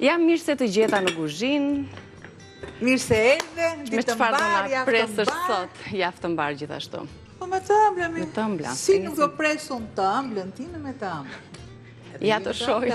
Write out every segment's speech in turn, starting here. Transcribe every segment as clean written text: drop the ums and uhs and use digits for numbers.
Ja mirë se të gjeta në kuzhinë. Mirë se erdhe, ditë të mbarë, javë të mbarë. Sot, javë të mbarë gjithashtu. Po me të ëmblën, mi. Me të ëmbla. Si nuk do pres unë të ëmblën time me të ëmblën. Ja të shohim.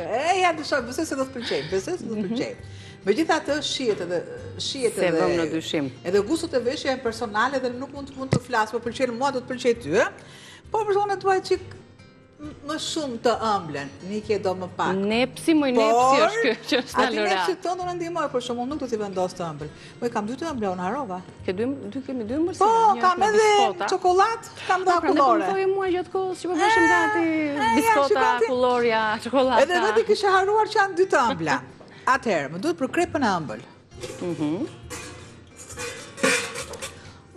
E, ja të shohim, besoj se do të pëlqejmë, besoj se do të mhm. pëlqejmë. Megjithatë, shijet edhe, shijet edhe... S'e vëmë në dyshim. Edhe gustot e veshjes janë personale dhe nuk mund të mund të flas, po pëlqen mua, do të pëlqej ty, e? Po, për unë dua çik më shumë të ëmblën, Niki e do më pak. Nepsi, moj nepsi është kjo që është në lëra. Aty nepsi të në ndihmoj, për shumë, unë nuk do t'i vendos të ëmbël. Po i kam dy të ëmbla, unë harrova. Ke dy, dy kemi dy ëmbëlsira, Po, kam edhe çokollatë, kam dhe akullore. Po, thoje mua gjatë kohës që po bëheshim gati biskota, akullorja, çokollata. Edhe vetë kisha harruar që janë dy të ëmbla. Atëherë, më duhet për krepën e ëmbël. Mhm.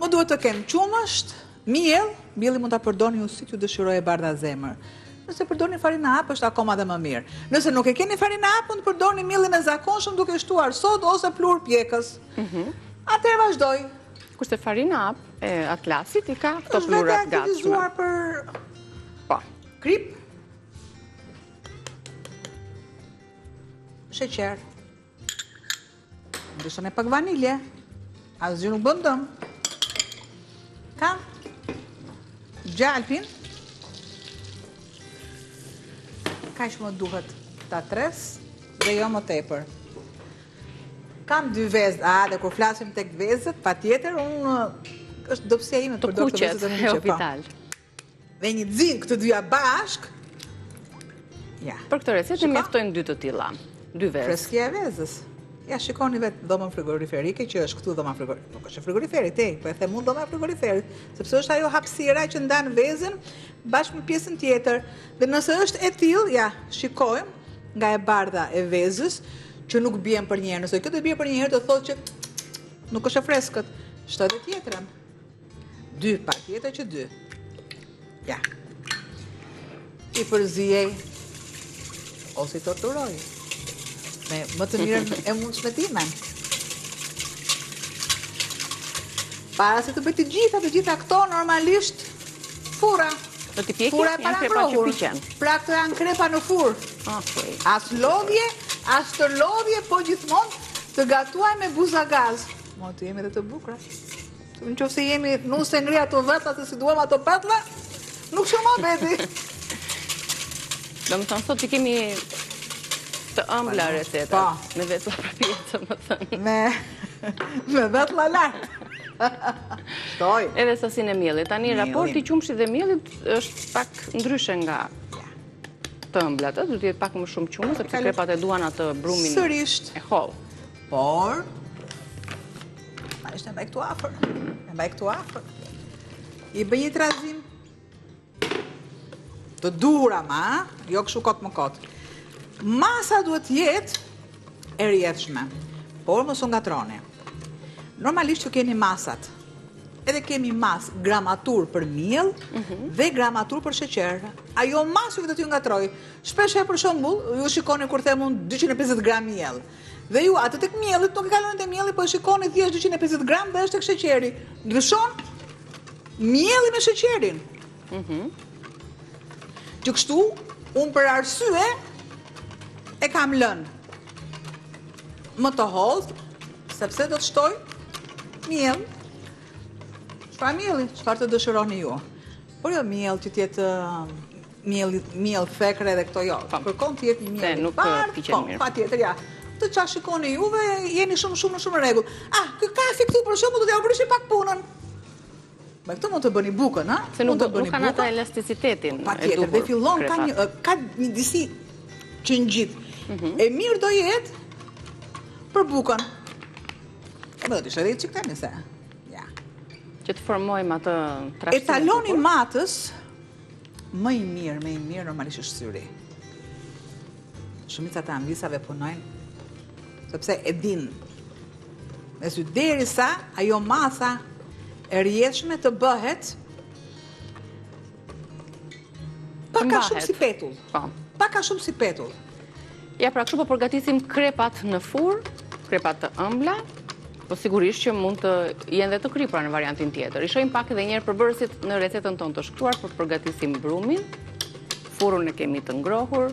Më duhet të kem qumësht, Miell, miellin mund ta përdorni ju si t'ju dëshirojë e bardha zemër. Nëse përdorni farinë arpe është akoma dhe më mirë. Nëse nuk e keni farinë arpe, mund të përdorni miellin e zakonshëm duke shtuar sodë ose pluhur pjekës. Mhm. Atëherë vazhdoj. Kurse farina arpe e Atlasit i ka këto pluhurat të gatshme. Është vetë aktivizuar për po. kripë, sheqer. Ndryshon e pak vanilje, asgjë nuk bën dëm. Kam gjalpin, kaq më duhet ta tres dhe jo më tepër. Kam dy vezë, a, dhe kur flasim tek vezët, patjetër, unë është dobësia ime të përdor të vezët e kuqet, e po. Dhe një xing të dyja bashkë. Ja. Për këtë recetë ne mjaftojnë dy të tilla. Dy vezë. Freskia e vezës. Ja shikoni vetë dhomën frigoriferike që është këtu dhoma frigoriferike. Nuk është frigoriferi, te, po e them unë dhoma frigoriferit, sepse është ajo hapësira që ndan vezën bashkë me pjesën tjetër. Dhe nëse është e tillë, ja, shikojmë nga e bardha e vezës që nuk bien përnjëherë. Nëse kjo do bie përnjëherë, do thotë që nuk është e freskët. Shtoj dhe tjetrën. Dy, patjetër që dy. Ja. I përziej, ose i torturoj. Me më të mirën e mundshme timen. Para se të bëj të gjitha, të gjitha këto, normalisht, furra. Do t'i pjekim, Furra e janë krepa që parangrohur. piqen. Pra këto janë krepa në furrë. Okej. As lodhje, as stërlodhje, po gjithmonë të gatuaj me buzagaz. Mo të jemi dhe të bukura. Në qoftë se jemi nuse ngri ato vetlla, se s'i duam ato petlla, nuk shumë beti. Domethënë, sot i kemi të ëmbla recetat. Po. Me vetlla përpjetë, domethënë. Me, me vetlla lart. Shtoj. Edhe sasinë e miellit. Tani, raporti i qumështit dhe miellit është pak ndryshe nga të ëmblat, do të jetë pak më shumë qumësht, sepse krepat e duan atë brumin Sërisht. e hollë. Por, Ma ishte e mbaj këtu afër. E mbaj këtu afër. I bëj një trazim. Të duhur ama, jo kështu kot më kot. Masa duhet të jetë e rrjedhshme, por mos u ngatërroni. Normalisht ju keni masat. Edhe kemi masë gramaturë për miell mhm. dhe gramaturë për sheqer. Ajo masë ju do t'ju ngatërrojë. Shpesh për shembull, ju shikoni kur them unë 250 gram miell. Dhe ju atë tek miellit nuk e kaloni te mielli, po e shikoni thjesht 250 gram dhe është tek sheqeri. Ndryshon mielli me sheqerin. Mhm. Që kështu, unë për arsye e kam lënë më të hollë, sepse do të shtoj miell. Çfarë mielli? Çfarë të dëshironi ju? Por jo miell që të jetë miell miell thekre dhe këto jo. Po. Kërkon të jetë një miell i bardhë, po, patjetër, ja. Të ça shikoni juve, jeni shumë shumë shumë në rregull. Ah, ky kafe këtu për shembull do t'jua prishë pak punën. Me këtë mund të bëni bukën, ha? Se nuk, nuk kanë atë elasticitetin Patjetër, dhe fillon, ka një, ka një disi që ngjit. Mhm. E mirë do jetë për bukën. E më do të ishte çik tani se. Ja. Që të formojmë atë trashësinë. Etaloni matës Më i mirë, më i mirë normalisht është syri. Shumica të amvisave punojnë sepse e din me sy derisa ajo masa e rrjedhshme të bëhet pak a shumë si petull. Po. Pak a shumë si petull. Ja pra kështu po përgatisim krepat në furrë, krepat të ëmbla, po sigurisht që mund të jenë dhe të kripura në variantin tjetër. I shohim pak edhe njëherë përbërësit në recetën tonë të shkruar, po përgatisim brumin, furrën e kemi të ngrohur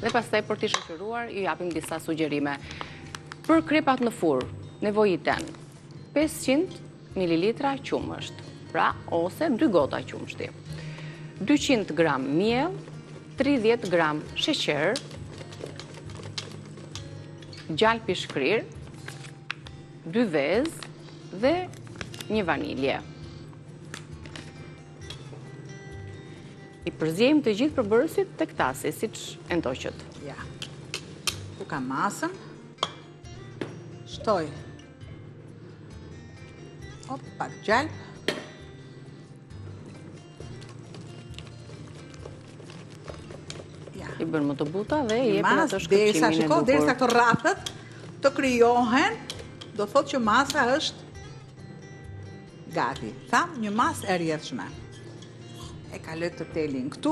Dhe pastaj për t'i shoqëruar, ju japim disa sugjerime. Për krepat në furrë, nevojiten 500 ml qumësht, pra ose 2 gota qumështi. 200 gram miell, 30 gram sheqer, gjalpë i shkrirë, 2 vezë dhe një vanilje. I përziejmë të gjithë përbërësit tek tasi, siç e ndoqët. Ja. Ku kam masën? Shtoj. Op, pak gjalpë. Ja. I bën më të buta dhe i jepin atë shkëlqimin e duhur. Shiko, derisa këto rrathët të krijohen, do thotë që masa është Gati, thamë një masë e rrjedhshme. E kaloj këtë telin këtu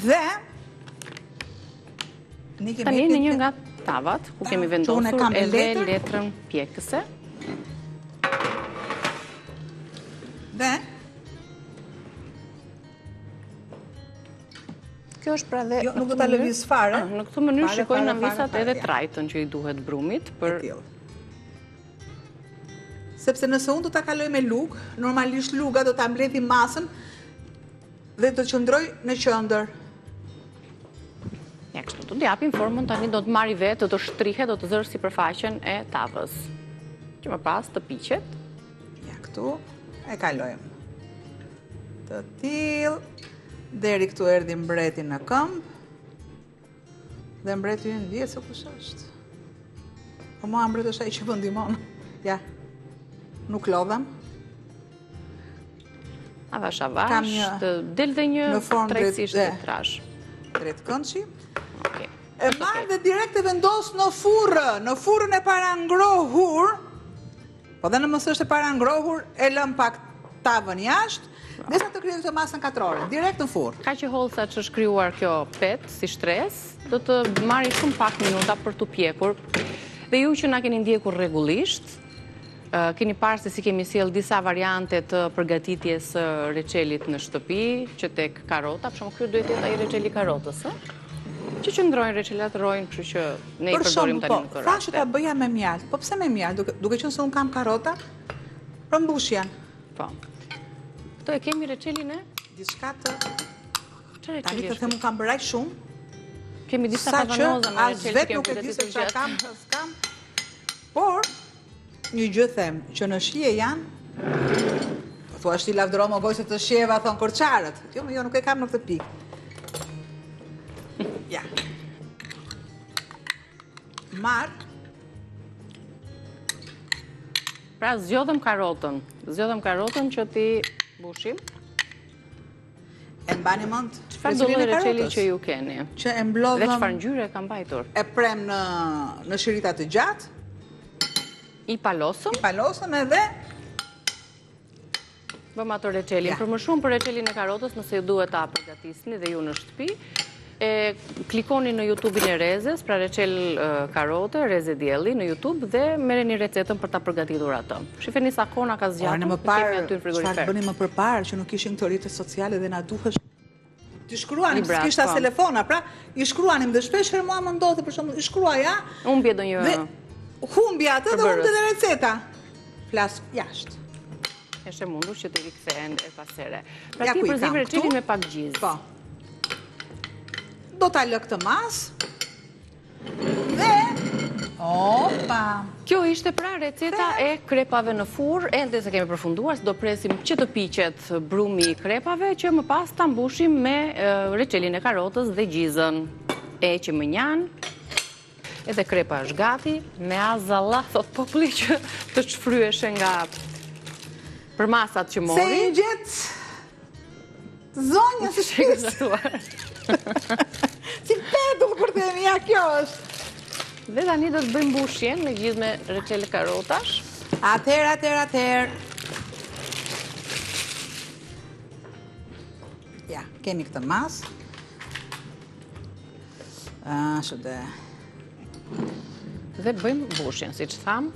dhe Tani në një nga tavat ku kemi vendosur edhe letrën pjekëse. Dhe Kjo është pra dhe Jo, nuk do ta lëviz fare. Ah, në këtë mënyrë shikojnë amvisat edhe trajtën që i duhet brumit për Sepse nëse unë do ta kaloj me lugë, normalisht luga do ta mbledhi masën dhe do të qëndrojë në qendër. Ja, kështu, do të japim formën tani do të marri vetë, do të shtrihet, do të zërë sipërfaqen e tavës. Që më pas të piqet. Ja, këtu e kalojmë. Të tillë, deri këtu erdhi mbreti në këmbë. Dhe mbreti ynë dihet se kush është. Po mua mbret është ai që më ndihmon. Ja. Nuk lodhem. Avash avash, Kam një, të del dhe një trajtësisht të trashë. Drejtkëndëshi. Okej. E marr dhe direkt e vendos në furrë, në furrën e parangrohur. Po dhe në mos është e parangrohur, e lëm pak tavën jashtë, derisa të krijojë këtë masën katrore, direkt në furrë. Kaq e hollë sa ç'është krijuar kjo petë, si shtresë, do të marri shumë pak minuta për t'u pjekur. Dhe ju që na keni ndjekur rregullisht, keni parë se si kemi sjellë disa variante të përgatitjes së reçelit në shtëpi, që tek karota, për shembull ky duhet të jetë ai reçeli i karotës, ë? Që qëndrojnë reçelat rrojnë, kështu që ne i përdorim tani në këto raste. Po, thashë ta bëja me mjaltë. Po pse me mjaltë? Duke, duke qenë se unë kam karota, për mbushjen. Po. Këto e kemi reçelin e? Diçka të... Çfarë reçeli Tani të them unë kam bërë aq shumë. Kemi disa kavanoza me reçel që kemi nuk e di se çfarë kam, s'kam. Por, një gjë them, që në shije janë, po thua ti lavdëro më gojë se të shijeva, thonë korçarët. Jo, jo, nuk e kam në këtë pikë. Ja. Marr. Pra zgjodhëm karotën. Zgjodhëm karotën që t'i mbushim. E mbani mend? Çfarë do lloj reçeli që ju keni? Që e mblodhëm... Dhe çfarë ngjyre ka mbajtur? E premë në, në shirita të gjatë. I palosëm? I palosëm edhe... Bëmë atë reçelin. Për më shumë për reçelin e karotës, nëse ju duhet ta përgatisni dhe ju në shtëpi, e klikoni në YouTube-in e Rezes, pra reçel karote, Reze Dielli në YouTube dhe merreni recetën për ta përgatitur atë. Shifeni sa kohë na ka zgjatur, më parë, aty në frigorifer. Çfarë bënim më përparë që nuk ishin këto rrjete sociale dhe na duhesh T'i shkruanim, s'kishte as po. telefona, pra, i shkruanim dhe shpesh herë mua më ndodhte për shembull, i shkruaja. Humbje ndonjë. Dhe humbja atë dhe humbte dhe receta. Flas jashtë. Është e mundur që të rikthehen herë pas here. Pra ti përzive reçelin me pak gjizë. Po. Do ta lë këtë masë. Dhe Opa! Kjo ishte pra receta e krepave në furrë, ende s'e kemi përfunduar, se do presim që të piqet brumi i krepave, që më pas ta mbushim me reçelin e karotës dhe gjizën. E që mënjanë, edhe krepa është gati, meazallah, thotë populli që të çfryheshe nga përmasat që mori. Se i gjet zonja së shtëpisë. Si petull kur themi, ja kjo është. Dhe tani do të bëjmë mbushjen me gjizë me reçel karotash. Atëherë, atëherë, atëherë. Ja, kemi këtë masë. Ashtu dhe. Dhe bëjmë mbushjen, siç thamë,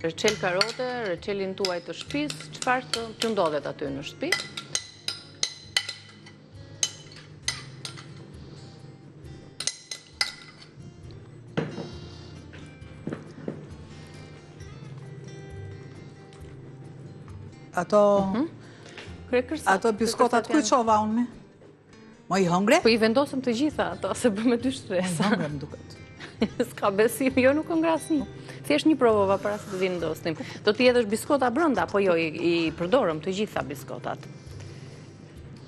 reçel karote, reçelin tuaj të shtëpisë, çfarë të, të ndodhet aty në shtëpi. Ato... Mhm. Ato biskotat ku i çova unë? Mo i hëngre? Po i vendosëm të gjitha ato, se bëmë dy shtresa. I hëngre më duket. S'ka besim, jo nuk hëngra asnjë. Thjesht një provova para se të vendosnim. Do t'i hedhësh biskota brenda, po jo, i përdorëm të gjitha biskotat.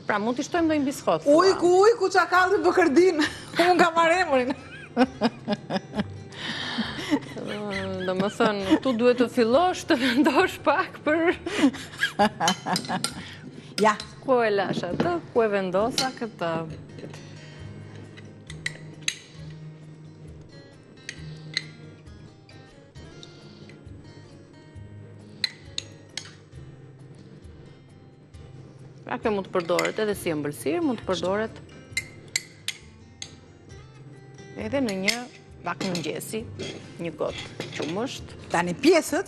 Pra mund t'i shtojmë ndonjë biskotë. Ujku, ujku, çakalli bën kërdinë. Unë kam marrë emrin. Domethënë, këtu duhet të fillosh të mendosh pak për... Ja. Ku e lashë atë, ku e vendosa këtë. Pra kjo mund të përdoret edhe si ëmbëlsirë, mund të përdoret edhe në një vakt mëngjesi, një gotë qumësht. Tani pjesët,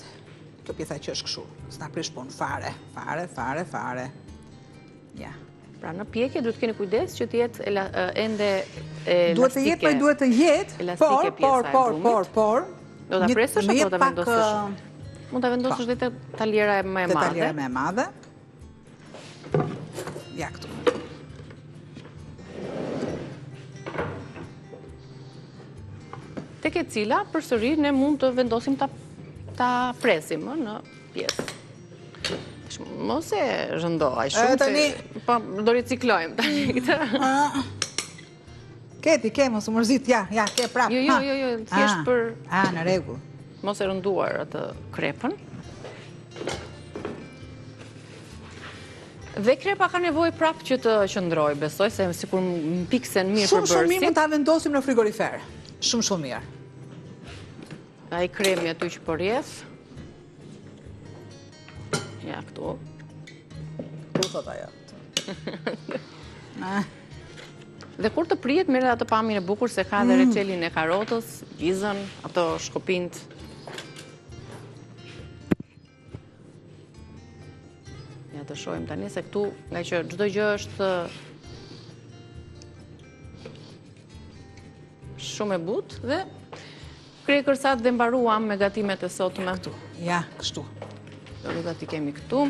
kjo pjesa që është kështu, s'na prish punë fare, fare, fare, fare. Ja. Pra në pjekje duhet të keni kujdes që të jetë ende elastike. Duhet të jetë, po duhet të jetë, por, por, por, por, por. Do ta presësh apo do ta vendosësh? Mund ta vendosësh dhe te taliera më e madhe. Te taliera më e madhe. Ja këtu. Tek e cila përsëri ne mund të vendosim ta ta presim ë, në pjesë. Mos e rëndo aq shumë. Tani po do riciklojmë tani këtë. Ke ti, ke, mos u mërzit, ja, ja, ke prapë. Jo, jo, jo, jo, thjesht për... A, në rregull. Mos e rënduar atë krepën. Dhe krepa ka nevojë prapë që të qëndrojë, besoj, se sikur mpiksen mirë përbërësit. Shumë, shumë mirë mund ta vendosim në frigorifer. Shumë, shumë mirë. Ai kremi aty që po rrjedh. Ja, këtu. Ku thot ajo? Dhe kur të prihet, merr atë pamjen e bukur se ka dhe mm. reçelin e karotës, gjizën, ato shkopinjtë. Ja të shohim tani se këtu, ngaqë çdo gjë është shumë e butë dhe Krekërsat dhe mbaruam me gatimet e sotme. Këtu, ja, kështu. Do t'i kemi këtu.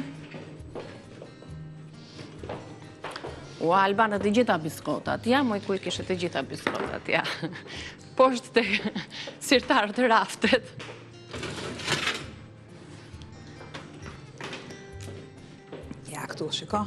Ua, Albana, të gjitha biskotat. Ja, moj ku i kishe të gjitha biskotat, ja. Poshtë te sirtarët e raftet. Ja, këtu, shiko.